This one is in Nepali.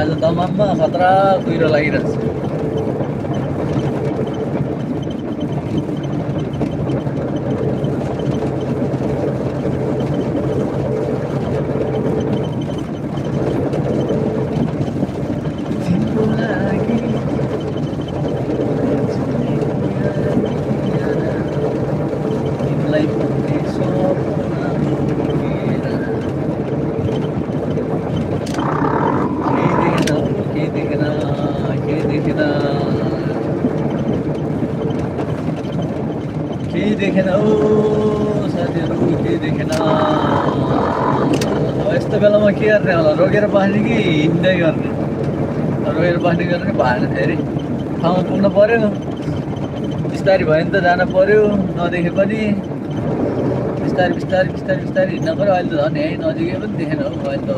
आज दमाममा खतरा कुहिरो लागिरहेको छ। तिम्रो लागि तिमीलाई भन्ने सपना पुगेर के देखेन के देखेन के देखेन हो साथीहरू, के देखेन। अब यस्तो बेलामा के गर्ने होला, रोकेर बस्ने कि हिँड्दै गर्ने? रोकेर बस्ने गर्ने भएन, फेरि ठाउँमा पुग्नु पर्यो, बिस्तारै भयो भने त जानु पर्यो, नदेखे पनि बिस्तारै बिस्तारै बिस्तारै बिस्तारै हिँड्नु पर्यो। अहिले त झन् यहीँ नजिकै पनि देखेन हौ अहिले त।